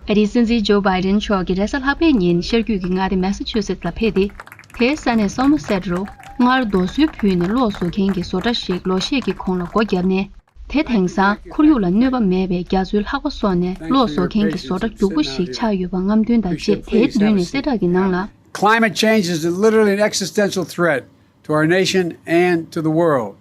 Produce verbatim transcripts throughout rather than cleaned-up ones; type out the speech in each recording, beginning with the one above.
ཨ་རིའི་སྲིད་འཛིན་ཇོ་བྷའི་ཌེན་མཆོག་གིས་རེས་གཟའ་ལྷག་པའི་ཉིན་ཤར་རྒྱུད་ཀྱི་མངའ་སྡེ་མེ་ས་ཆུ་སེ་ཊི་ལ་ཕེབས་ཏེ། དེའི་ས་གནས་སོ་མར་སེཊ་རུ་སྔར་རྡོ་སོལ་ཕུལ་ནས་གློག་བཟོ་མཁན་གྱི་བཟོ་གྲྭ་ཞིག་ལོ་ཤས་ཀྱི་གོང་ལ་སྒོ་བརྒྱབ་ནས། དེ་དེང་སང་ཁོར་ཡུག་ལ་གནོད་པ་མེད་པའི་རྒྱ་མཚོའི་ལྷགས་པ་སོགས་ནས་གློག་བཟོ་མཁན་གྱི་བཟོ་གྲྭ་རྒྱུག་པོ་ཞིག་ཆགས་ཡོད་པ་རྔམ་སྟོན་དང་བཅས། དེའི་མདུན་ནས་གསལ་བསྒྲགས་ཀྱི་ནང་ལ། Climate change is literally an existential threat to our nation and to the world.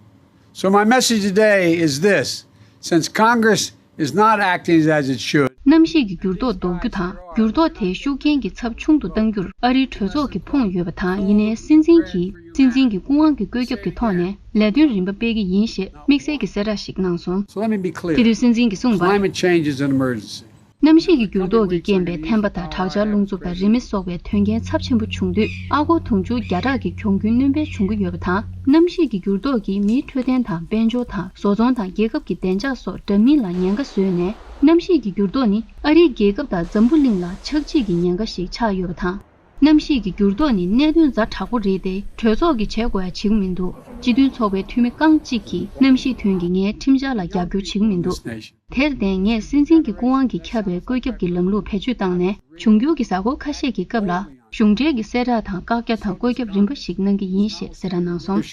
So my message today is this. Since Congress is not acting as it should, གནམ་གཤིས་ཀྱི་འགྱུར་ལྡོག་ཟློག་རྒྱུ་དང་། འགྱུར་ལྡོག་དེའི་ཤུགས་རྐྱེན་གྱི་ཚབས་ཆུང་དུ་གཏང་རྒྱུར་ཨ་རིའི་གྲོས་ཚོགས་ཀྱིས་ཕོངས་ཡོད་པ་དང་། ཡིན་ནའི་སྲིད་འཛིན་གྱིས་སྲིད་འཛིན་གྱི་སྐུ་དབང་གི་བཀོད་ཁྱབ་ཀྱི་ཐོག་ནས་ལས་དོན་རིམ་པ་སྤེལ་གྱི་ཡིན་ཞེས་དམིགས་བསལ་གྱི་གསལ་བསྒྲགས་ཤིག་གནང་སོང་། So let me be clear. དེ་དུས་སྲིད་འཛིན་གྱིས་གསུངས་པར། Climate change is an emergency. གནམ་གཤིས་ཀྱི་འགྱུར་ལྡོག་གིས་རྐྱེན་པས་ཐན་པ་དང་དྲག་ཆར་རླུང་འཚུབ་དང་རི་མེ་སོགས་པའི་དོན་རྐྱེན་ཚབས་ཆེན་པོ་བྱུང་དུས། ཨ་སྒོར་དུང་ཕྱུར་བརྒྱ་ཕྲག་གི་གྱོང་གུན་སྣོན་སྤེལ་བྱུང་གི་ཡོད་པ་དང་། གནམ་གཤིས་ཀྱི་འགྱུར་ལྡོག་གིས་མིའི་འཕྲོད་བསྟེན་དང་དཔལ་འབྱོར་དང་བཟོ་ཚོང་དང་རྒྱལ་ཁབ་ཀྱི་བདེ་འཇགས་སོགས་འདྲ་མིན་ལ་ཉེན་ཁ་བཟོས་ནས། གནམ་གཤིས་ཀྱི་འགྱུར་ལྡོག་ནི་ཨ་རིའི་རྒྱལ་ཁབ་དང་འཛམ་བུ་གླིང་ལ་ཆག་འཇིག་གི་ཉེན་ཁ་ཞིག་ཆགས་ཡོད་པ་དང་། གནམ་གཤིས་ཀྱི་འགྱུར་ལྡོག་ནི་གནད་དོན་ཛ་དྲག་པོ་རེད་དེ། གྲོས་ཚོགས་ཀྱིས་བྱེད་དགོས་ཡ་བྱེད་ཀྱི་མི་འདུག་སྤྱི་མཐུན་ཚོགས་པའི་འཐུས་མི་རྐང་གཅིག་གིས་གནམ་གཤིས་དོན་གྱི་ངའི་ཁྲིམས་འཆར་ལ་རྒྱབ་སྐྱོར་བྱེད་ཀྱི་མི་འདུག་དེར་བརྟེན། ངས་སྲིད་འཛིན་གྱི་སྐུ་དབང་གིས་ཁྱབ་པའི་བཀོད་ཁྱབ་ཀྱི་ལམ་ལུགས་བེད་སྤྱོད་བཏང་ནས། འབྱུང་འགྱུར་གྱི་གཟའ་འཁོར་ཁ་ཤས་ཀྱི་སྐབས་ལ་གཞུང་འབྲེལ་གྱི་གསལ་བསྒྲགས་དང་བཀག་རྒྱ་དང་བཀོད་ཁྱབ་རིམ་པ་ཞིག་གནང་གི་ཡིན་ཞེས་གསལ་བསྒྲགས་གནང་སོང་།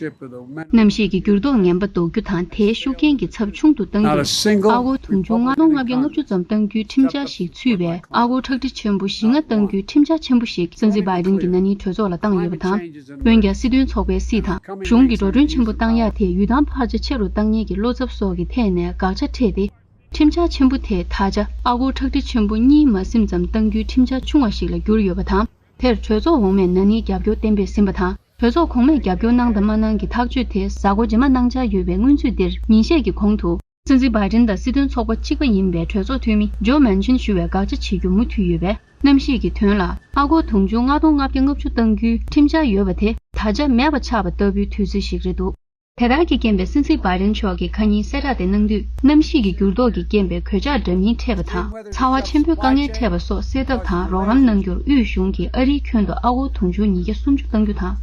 གནམ་གཤིས་ཀྱི་འགྱུར་ལྡོག་ངན་པ་ཟློག་རྒྱུ་དང་། དེའི་ཤུགས་རྐྱེན་གྱི་ཚབས་ཆུང་དུ་གཏང་རྒྱུར། ཨ་སྒོར་དུང་ཕྱུར་ལྔ་སྟོང་ལྔ་བརྒྱ་ལྔ་བཅུ་ཙམ་གཏང་རྒྱུའི་ཁྲིམས་འཆར་ཞིག་ཚུད་པའི་ཨ་སྒོར་ཁྲག་ཁྲིག་ཆེན་པོ་བཞི་ལྔ་གཏང་རྒྱུའི་ཁྲིམས་འཆར་ཆེན་པོ་ཞིག་སྲིད་འཛིན་བྷའི་ཌེན་གྱིས་ན་ནིང་གྲོས་ཚོགས་ལ་བཏང་ཡོད་པ་དང་། འོན་ཀྱང་། སྲིད་དོན་ཚོགས་པའི་སྲིད་དང་། གཞུང་གི་འགྲོ་གྲོན་ཆེན་པོ་བཏང་ཡག་དེ་ཡུལ་ཐང་འཕར་ཆ་ཆེ་རུ་བཏང་ཉེན་གྱི་བློ་འཚབ་སོགས་ཀྱི་ཐད་ནས་དགག་བྱ་འཕྲད་དེ། ཁྲིམས་འཆར་ཆེན་པོ་དེས་ད་ཆ་ཨ་སྒོར་ཁྲག་ཁྲིག་ཆེན་པོ་གཉིས་མ་ཟིན་ཙམ་གཏང་རྒྱུའི་ཁྲིམས་འཆར་ཆུང་བ་ཞིག་ལ་གྱུར་ཡོད་པ་དང་། དེར་གྲོས་ཚོགས་འོག་མས་ན་ནིང་རྒྱབ་སྐྱོར་གཏན་འབེབས་ཟིན་པ་དང་། གྲོས་ཚོགས་གོང་མས་རྒྱབ་སྐྱོར་གནང་དང་མ་གནང་གི་ཐག་གཅོད་དེ་གཟའ་འཁོར་རྗེས་མ་གནང་འཆར་ཡོད་པའི་སྔོན་ཚུད་འདིར། ཉིན་ཤས་ཀྱི་གོང་དུ། སྲིད་འཛིན་བྷའི་ཌེན་དང་སྲིད་དོན་ཚོགས་པ་གཅིག་པ་ཡིན་པའི་གྲོས་ཚོགས་འཐུས་མི་ཇོ་མན་ཆིན་ཞུ་བས་དགག་བྱ་བྱེད་རྒྱུ་མུ་མཐུད་ཡོད་པས། གནམ་གཤིས་ཀྱི་དོན་ལ་ཨ་སྒོར་དུང་ཕྱུར་ལྔ་སྟོང་ལྔ་བརྒྱ་ལྔ་བཅུ་གཏང་རྒྱུའི་ཁྲིམས་འཆར་ཡོད་པ་དེ་ད་ཆ་མེད་པ་ཆགས་པ་ལྟ་བུའི་དུས་ཚོད་ཞིག་རེད་འདུག་དེ་ལྟར་གྱི་རྐྱེན་པས། སྲིད་འཛིན་བྷའི་ཌེན་མཆོག་གིས་ཁ་ཉིན་གསལ་བསྒྲགས་དེ་གནང་དུས། གནམ་གཤིས་ཀྱི་འགྱུར་ལྡོག་གི་རྐྱེན་པས་གོད་ཆག་འདྲ་མིན་འཕྲད་པ་དང་། ཚ་བ་ཆེན་པོའི་དཀའ་ངལ་འཕྲད་པ་སོགས་སེལ་ཐབས་དང་རོགས་རམ་གནང་རྒྱུར། དབུས་གཞུང་གིས་ཨ་རིའི་ཁྱོན་དུ་ཨ་སྒོར་དུང་ཕྱུར་ཉིས་བརྒྱ་སུམ་ཅུ་གཏང་རྒྱུ་དང་།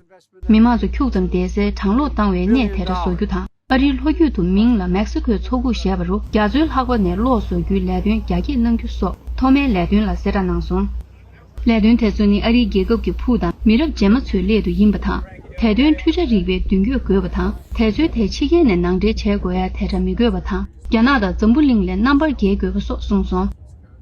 མི་མང་ཚོ་ཁྱུག་ཙམ་བསྡད་སའི་གྲང་གློག་བཏང་བའི་གནས་དེ་འདྲ་བཟོ་རྒྱུ་དང་། ཨ་རིའི་ལྷོ་རྒྱུད་དུ་མིང་ལ་མེག་སི་ཁོའི་མཚོ་ཁུག་ཞེས་པ་རུ། རྒྱ་མཚོའི་ལྷགས་པ་ནས་གློག་བཟོ་རྒྱུའི་ལས་དོན་རྒྱ་སྐྱེད་གནང་རྒྱུ་སོགས་ཐོག་མའི་ལས་དོན་ལ་གསལ་བསྒྲགས་གནང་སོང་། ལས་དོན་དེ་ཚོ་ནི་ཨ་རིའི་རྒྱལ་ཁབ་ཀྱི་ཕུགས་དང་མི་རབས་རྗེས་མ་ཚོའི་སླད་དུ་ཡིན་པ་དང་། དེ་དོན་འཕྲུལ་ཆ་རིག་པའི་མདུན་སྐྱོད་དགོས་པ་དང་། དེ་ཚོའི་ཐད་ཕྱི་རྒྱལ་ནས་ནང་འདྲེན་བྱེད་དགོས་ཡ་དེ་འདྲ་མི་དགོས་པ་དང་། རྒྱ་ནག་དང་འཛམ་བུ་གླིང་ལས་རྣམ་པར་རྒྱལ་དགོས་པ་སོགས་གསུངས་སོང་།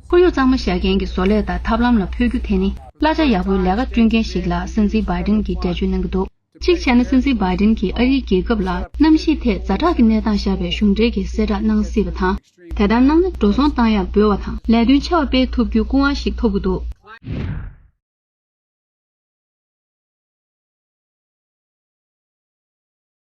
ཁོར་ཡུག་གཙང་མ་བཞག་མཁན་གྱི་བཟོ་ལས་དང་ཐབས་ལམ་ལ་འཕོ་འགྱུར་དེ་ནི་གླ་ཆ་ཡག་པོའི་ལས་ཀ་བསྐྲུན་མཁན་ཞིག་ལ་སྲིད་འཛིན་བྷའི་ཌེན་གྱིས་འགྲེལ་བརྗོད་གནང་གི་འདུག་གཅིག་བྱས་ན། སྲིད་འཛིན་བྷའི་ཌེན་གྱིས་ཨ་རིའི་རྒྱལ་ཁབ་ལ་གནམ་གཤིས་ཐད་ཛ་དྲག་གི་གནས་སྟངས་བཞག་པའི་གཞུང་འབྲེལ་གྱི་གསལ་བསྒྲགས་གནང་སྲིད་པ་དང་། དེ་ལྟར་གནང་ན་འགྲོ་སོང་བཏང་ཡག་འབོལ་བ་དང་། ལས་དོན་ཆེ་བ་སྤེལ་ཐུབ་རྒྱུའི་སྐུ་དབང་ཞིག་ཐོབ་ཀྱི་འདུག